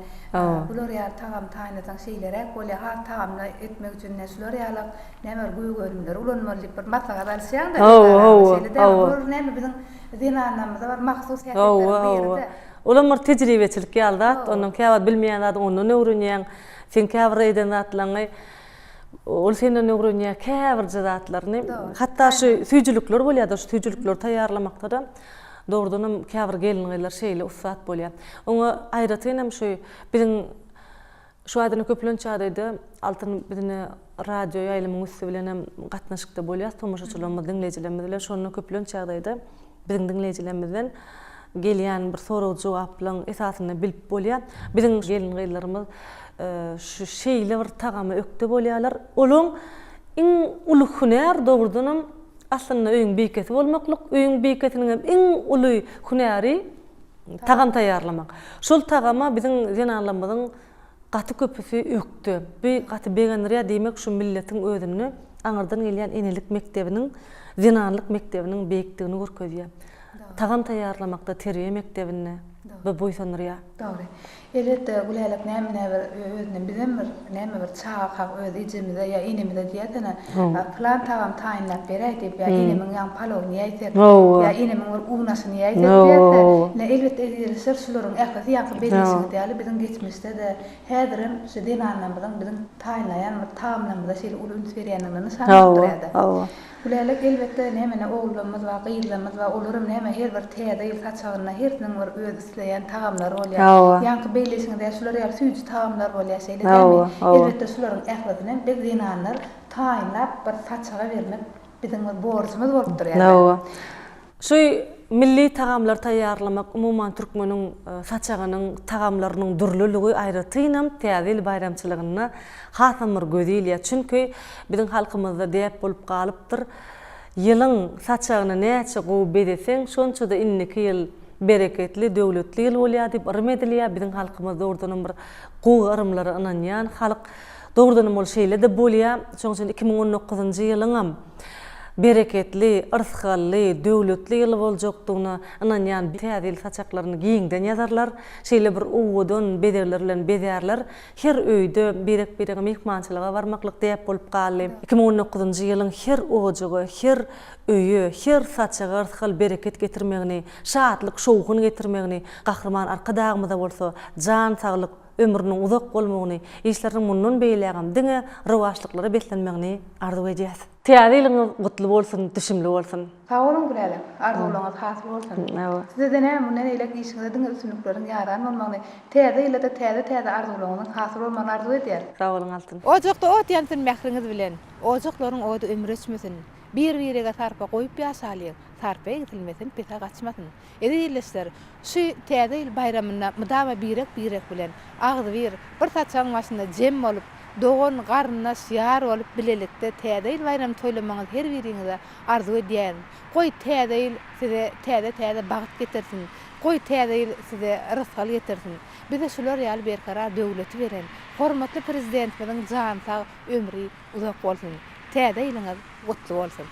bular ýaly tagam taýynlasaň şeýleräk bolýar, has tagamly etmek üçin ine şular ýalak näme bir gök önümleri ulanmaly diýip bir maslahat alyşýaň-da şeýle dälmi? Bu bir näme biziň zenanlarymyza bir mahsus häsiýetleriň biri-de. Olam bir tejribeçilik ýaly zat. Ondan käwagt bilmeýän zadyňy ondan öwrenýäň. Seň käbir eden zatlaryňy ol senden öwrenýär käbirje zatlaryny. Hatda şu süýjülikler bolýar-da, şu süýjülikleri taýýarlamakda-da dogrudanam käbir gelin-gyzlar şeýle ussat bolýar. Oňa aýratynam şu biziň şu aýdyna köplenç ýagdaýda Altyn biz ine radio ýaýlymyň üsti bilenem gatnaşykda bolýas tomaşaçylarymyz, diňleýjilerimiz bilen. Şonda köplenç ýagdaýda biziň diňleýjilerimizden gelýän bir sorag-jogaplaryň esasynda bilip bolýar. Biziň gelin-gyzlarymyz şu şeýle bir tagama ökde bolýarlar. Olaň iň uly hünär dogrudanam aslynda öýüň bikesi bolmaklyk, öýüň bikesiniň hem iň uly hünäri tagam taýýarlamak. Şol tagama biziň zenanlarymyzyň gaty köpüsi ökde. Bu gaty begendirýär, diýmek şu milletiň özünde aňyrdan gelýän enelik mekdebiniň, zenanlyk mekdebiniň beýikdigini görkezýär. Tagam taýýarlamakda terbiýe mekdebinde bu buýsandyrýar. Dogry. Elbetde Gülälek näme näbir özünden bizem bir näme bir çagakak öz ejemize ýa enemize diýäsene pylan tagam taýynlap beräý diýip ýa enemiň ýaňy palowyny iýäýsek ýa enemiň bir unaşyny iýäýsek diýäsde ine elbetde eziz şularyň ählisi ýaňky belleýşiňiz ýaly biziň geçmişde-de häzirem şu zenanlarymyzyň biziň taýynlaýan bir tagamlarymyza şeýle uly üns berýändigine nyşan bolup durýada. Gülälek elbetde näme ne ogullarymyz bar, gyzlarymyz bar, olaram näme her bir täze ýyl saçagynda hersiniň bir öz isleýän tagamlary bolýar. Ýaňky belleýşiňiz ýaly şular ýaly süýji tagamlar bolýar şeýle dälmi? Elbetde şularyň ählisinem biz zenanlar taýynlap bir saçaga bermek biziň bir borjumyz bolup durýar. Şu milli tagamlary taýýarlamak, umuman türkmeniň saçagynyň tagamlarynyň dürlüligi aýratynam Täze ýyl baýramçylygynda hasam bir göze ilýär. Çünki biziň halkymyzda däp bolup galypdyr, ýylyň saçagyny näçe gowy bezeseň, şonça-da indiki ýyl bereketli, döwletli ýyl bolýar diýip yrym edilýär. Biziň halkymyz dogrudanam bir gowy yrymlara ynanýan halk. Dogrudanam ol şeýle-de bolýar. Şonuň üçin 2019-njy ýylyňam bereketli, yrsgally, döwletli ýyl boljakdygyna ynanýan Täze ýyl saçaklaryny giňden ýazarlar, şeýle bir owadan bezegler bilen bezärler. Her öýde birek-birege myhmançylyga barmaklyk däp bolup galdy. 2019-njy ýylyň her ojaga, her öýe, her saçaga yrsgal-bereket getirmegini, şatlyk-şowhun getirmegini, Gahryman Arkadagymyza bolsa jan saglyk, ömrüniň uzak bolmagyny, işleriniň mundan beýlägem diňe rowaçlyklara beslenmegini arzuw edýäs. Täze ýylyňyz gutly bolsun, düşümli bolsun! Sag boluň Gülälek, arzuwlaryňyz hasyl bolsun! Sizede näme mundan eýläk işiňizde diňe üstünlikleriň ýaran bolmagyny, täze ýylda-da täze-täze arzuwlaryňyzyň hasyl bolmagyny arzuw edýäris! Sag boluň Altyn. Ojakda ot ýansyn mähriňiz bilen, Ojaklaryň ody ömür öçmesin. Bir-birege sarpa goýup ýaşalyň, Sarpa egsilmesin, pese gaçmasyn. Eziz ildeşler, şu Täze ýyl baýramynda mydama birek-birek bilen, agzybir, bir saçagyň başynda jem bolup, dogan, garyndaş, ýar bolup bilelikde Täze ýyl baýramyny toýlamagyňyzy her biriňize arzuw edýärin. Goý, Täze ýyl size täze-täze bagt getirsin! Goý, Täze ýyl size rysgal getirsin! Bize şular ýaly berkarar döwleti beren hormatly Prezidentimiziň jany sag, ömri uzak bolsun! Täze ýylyňyz gutly bolsun!